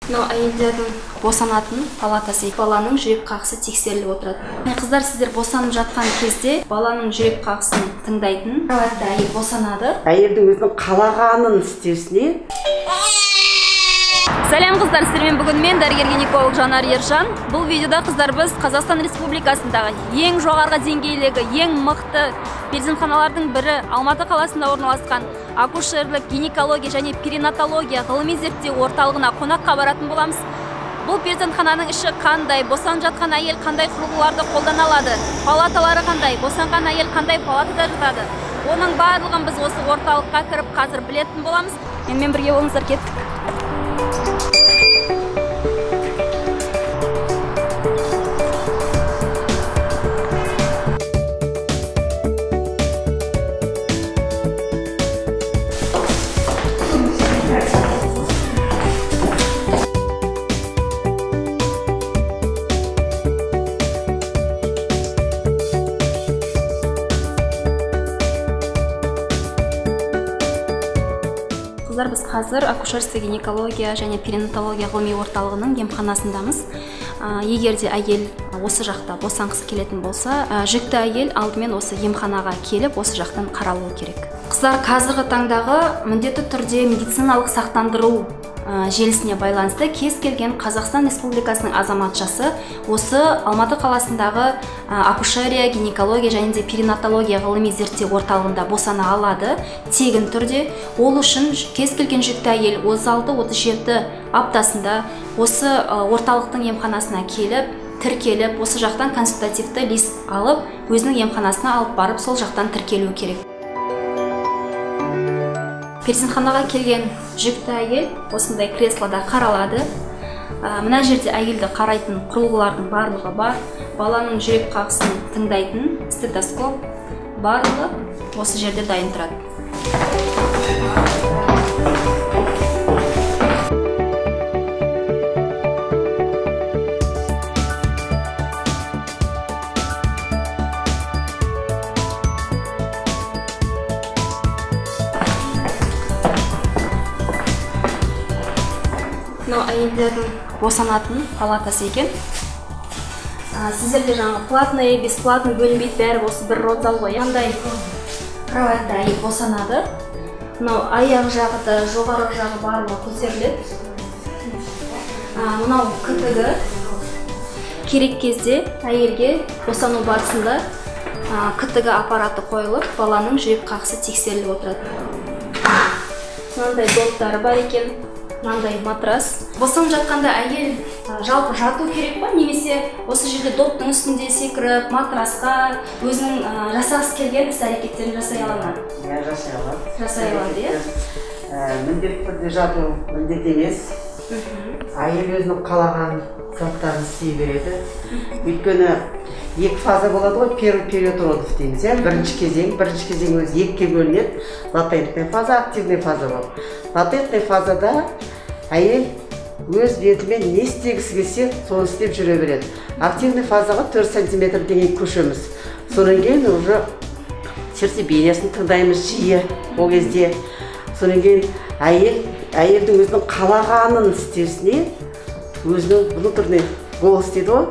Мынау әйелдердің босанатын палатасы. Баланың жүрек қағысы тексеріліп отырады. Қыздар, сіздер босанып жатқан кезде баланың жүрек қағысын тыңдайтын кроватьта әйел босанады. Әйелдің өзінің қалағанын істеусіне. Сәлем қыздар, сіздермен бүгін мен дәрігер гинеколог Жанар Ержан. Бұл видеода қыздар біз Қазақстан Республикасындағы ең жоғарғы деңгейлегі, ең мықты перзентханалардың бірі Алматы қаласында орналасқан акушерлік, гинекология және перинатология ғылыми зерттеу орталығына қонаққа баратын боламыз. Бұл перзентхананың іші қандай, босанып жатқан әйел қандай құрылғыларды қолдана алады, палаталары қандай, босанған әйел қандай палатада жатады. Оның барлығын біз осы орталыққа кіріп қазір білетін боламыз. Менімен бірге болыңыздар, кеттік. Біз қазір акушерство, гинекология және перинатология ғылыми орталығының емханасындамыз. Егер де әйел осы жақта босанғысы келетін болса, жүкті әйел алдымен осы емханаға келіп, осы жақтан қаралуы керек. Қыздар, қазіргі таңдағы міндетті түрде медициналық сақтандыру желісіне байланысты кез келген Қазақстан Республикасының азаматшасы осы Алматы қаласындағы акушерия, гинекология және де перинатология ғылыми зерттеу орталығында босана алады тегін түрде. Ол үшін кез келген жүкті әйел 36-37 аптасында осы орталықтың емханасына келіп, тіркеліп, осы жақтан консультативті лист алып, өзінің емханасына алып барып, сол жақтан тіркелу керек. Перзентханаға келген жүкті әйел осындай креслода қаралады. Мына жерде әйелді қарайтын құрылғылардың барлығы бар. Баланың жүрек қағысын тыңдайтын стетоскоп барлығы осы жерде дайын тұрады. Мынау әйелдердің босанатын палатасы екен. Сіздерде жаңағы платный, бесплатный бөлінбейді, бәрі осы бір родзал ғой. Қандай кроватьта әйел босанады. Мынау аяқ жағы да, жоғарғы жағы барлығы көтеріледі. Мынау КТГ. Керек кезде әйелге босану барысында КТГ аппараты қойылып, баланың жүрек қағысы тексеріліп отырады. Мынандай доптары бар екен. Мынандай матрас. Босанып жатқанда әйел жалпы жату керек па, немесе осы жерде доптың үстінде секіріп, матрасқа өзінің жасағысы келген іс әрекеттерін жасай ала ма? Иә, жасай алады. Жасай алады, иә? Міндетті түрде жату міндет емес. Әйел өзінің қалаған заттарын істей береді. Өйткені екі фаза болады ғой, первый период родов дейміз, иә? Бірінші кезең, бірінші кезең өзі екіге бөлінеді. Латентный фаза, активный фаза болып. Латентный фазада әйел өз бетімен не істегісі келсе, соны істеп жүре береді. Активный фазаға 4 сантиметр деген көшеміз. Содан кейін уже сердцебиениесін тыңдаймыз жиі ол кезде. Содан кейін әйелдің өзінің қалағанын істеусіне, өзінің внутренний голос дейді ғой,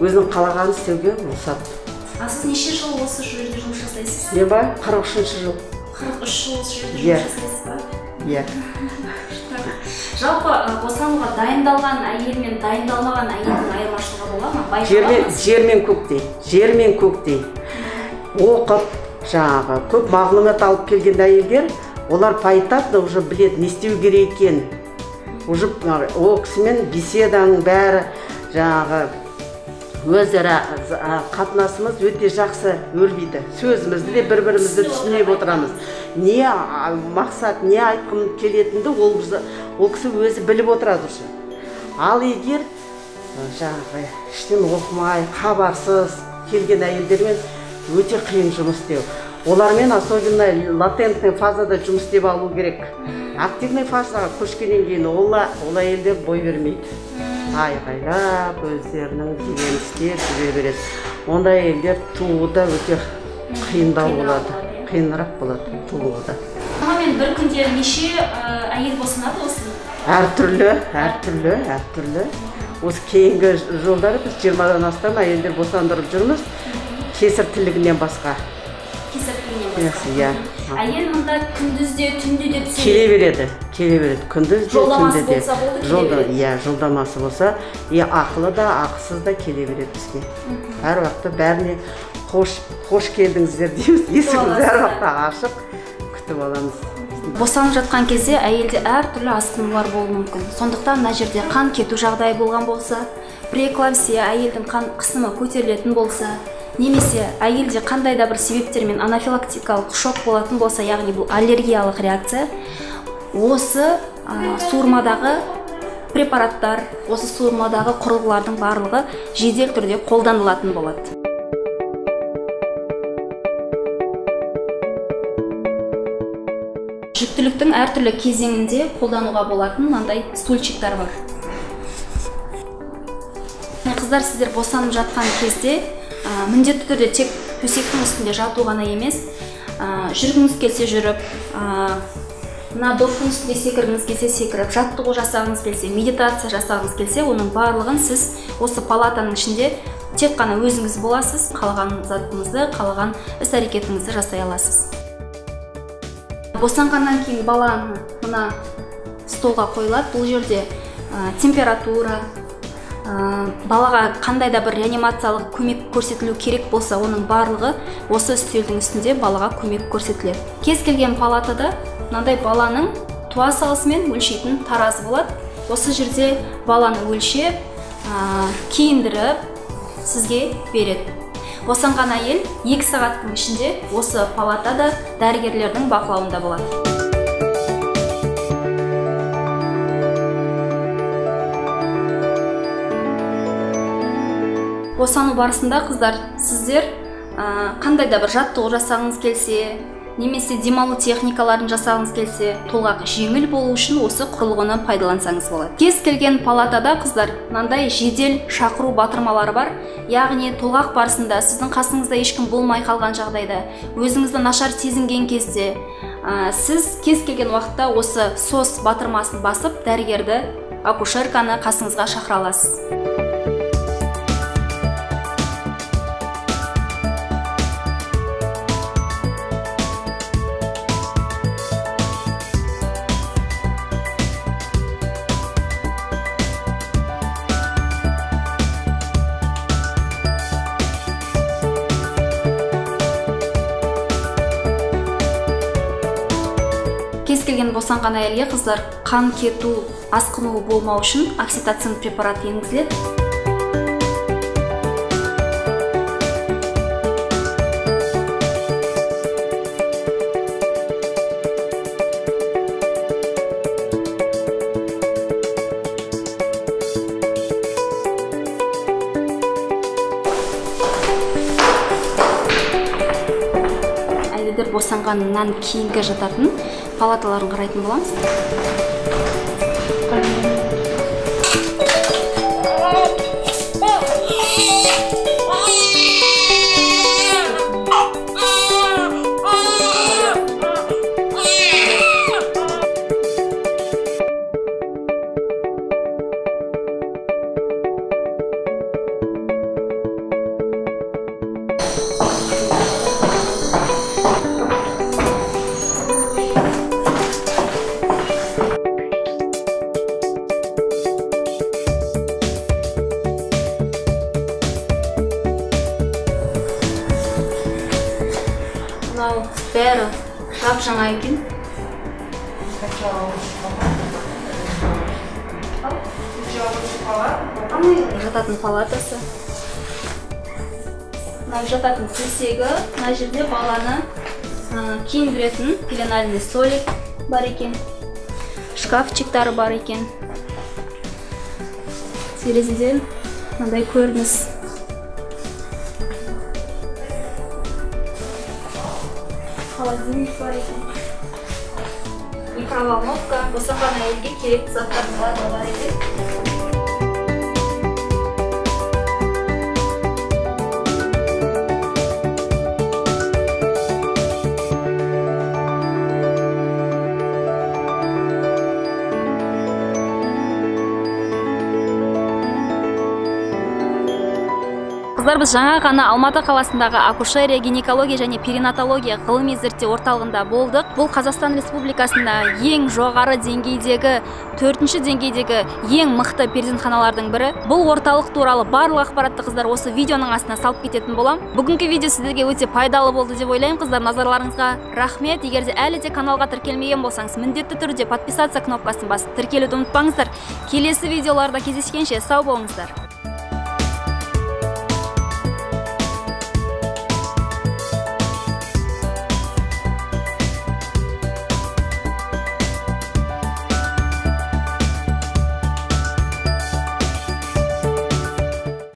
өзінің қалағанын істеуге рұқсат. А сіз неше жыл осы жерде жұмыс жасайсыз? Мен ба? 43 жыл. 43 жыл осы жерде жұмыс жасайсыз ба? Иә. Жалпы босануға дайындалған әйел мен дайындалмаған әйелдің айырмашылығы бола ма? Жер мен көктей, жер мен көктей. Оқып, жаңағы көп мағлұмат алып келген әйелдер, олар поэтапно уже біледі, не істеу керек екенін. Уже ол кісімен беседаның бәрі, жаңағы өзара қатынасымыз өте жақсы өрбиді. Сөзімізді де бір-бірімізді түсініп отырамыз. Не мақсат, не айтқым келетінді ол кісі өзі біліп отырады уже. Ал егер жаңағы іштен оқымай, хабарсыз келген әйелдермен өте қиын жұмыс істеу. Олармен особенно латентный фазада жұмыс істеп алу керек. Активный фазаға көшкеннен кейін ол әйелдер бой бермейді. Айғайлап, өздерінің дегенін істеп жүре береді. Ондай әйелдер тууы да өте қиындау болады, қиынырақ болады тууы да. Шамамен бір күнде неше әйел босанады осы Әртүрлі, әртүрлі, әртүрлі. Осы кейінгі жылдары біз 20-дан астам әйелдер босандырып жүрміз. Кесір тілігінен басқа. Кесір тілігінен басқа. Иә. Әйел мұнда күндіз де, түнде де түседі. Келе береді, келе береді. Күндіз де, түнде де. Жолдамасы болса болды, келе береді. Иә, жолдамасы болса, ақылы да, ақысыз да келе береді бізге. Әр уақытта бәріне қош келдіңіздер дейміз. Есігіміз әр уақытта ашық, күтіп аламыз. Босанып жатқан кезде әйелде әртүрлі асқынулар болуы мүмкін. Сондықтан мына жерде қан кету жағдайы болған болса, преэклампсия, әйелдің қан қысымы көтерілетін болса, немесе әйелде қандай да бір себептермен анафилактикалық шок болатын болса, яғни бұл аллергиялық реакция, осы суырмадағы препараттар, осы суырмадағы құрылғылардың барлығы жедел түрде қолданылатын болады. Жүктіліктің әртүрлі кезеңінде қолдануға болатын мынандай стульчиктар бар. Қыздар, сіздер босанып жатқан кезде міндетті түрде тек төсектің үстінде жату ғана емес, жүргіңіз келсе жүріп, мына доптың үстінде секіргіңіз келсе секіріп, жаттығу жасағыңыз келсе, медитация жасағыңыз келсе, оның барлығын сіз осы палатаның ішінде тек қана өзіңіз боласыз, қалаған затыңызды, қалаған іс-әрекетіңізді жасай аласыз. Босанғаннан кейін баланы мына столға қойылады. Бұл жерде температура, балаға қандай да бір реанимациялық көмек көрсетілу керек болса, оның барлығы осы үстелдің үстінде балаға көмек көрсетіледі. Кез келген палатада мынандай баланың туа салысымен өлшейтін таразы болады. Осы жерде баланы өлшеп, киіндіріп сізге береді. Босанған әйел 2 сағаттың ішінде осы палатада дәрігерлердің бақылауында болады. Босану барысында қыздар, сіздер қандай да бір жаттығу жасағыңыз келсе, немесе демалу техникаларын жасағыңыз келсе, толғақ жеңіл болу үшін осы құрылғыны пайдалансаңыз болады. Кез келген палатада қыздар мынандай жедел шақыру батырмалары бар. Яғни толғақ барысында сіздің қасыңызда ешкім болмай қалған жағдайда, өзіңізді нашар сезінген кезде, сіз кез келген уақытта осы SOS батырмасын басып, дәрігерді, акушерканы қасыңызға шақыра аласыз. Кез келген босанған әйелге қыздар қан кету асқынуы болмау үшін окситоцин препараты енгізіледі. Әйелдер босанғаннан кейінгі жататын палаталарын қарайтын боламыз. Бәрі жап-жаңа екен. Жататын палатасы. Мына жататын төсегі, мына жерде баланы киіндіретін пеленальный столик бар екен. Шкафчиктары бар екен. Терезеден мынандай көрініс. Холодильник бар екен. Микроволновка, босанған әйелге керекті заттардың барлығы бар екен. Қыздар, біз жаңа ғана Алматы қаласындағы акушерия, гинекология және перинатология ғылыми зерттеу орталығында болдық. Бұл Қазақстан Республикасында ең жоғары деңгейдегі, төртінші деңгейдегі ең мықты перзентханалардың бірі. Бұл орталық туралы барлық ақпаратты, қыздар, осы видеоның астына салып кететін боламын. Бүгінгі видео сіздерге өте пайдалы болды деп ойлаймын, қыздар. Назарларыңызға рахмет. Егер де әлі де каналға тіркелмеген болсаңыз, міндетті түрде подписаться кнопкасын басып тіркелуді ұмытпаңыздар. Келесі видеоларда кездескенше сау болыңыздар.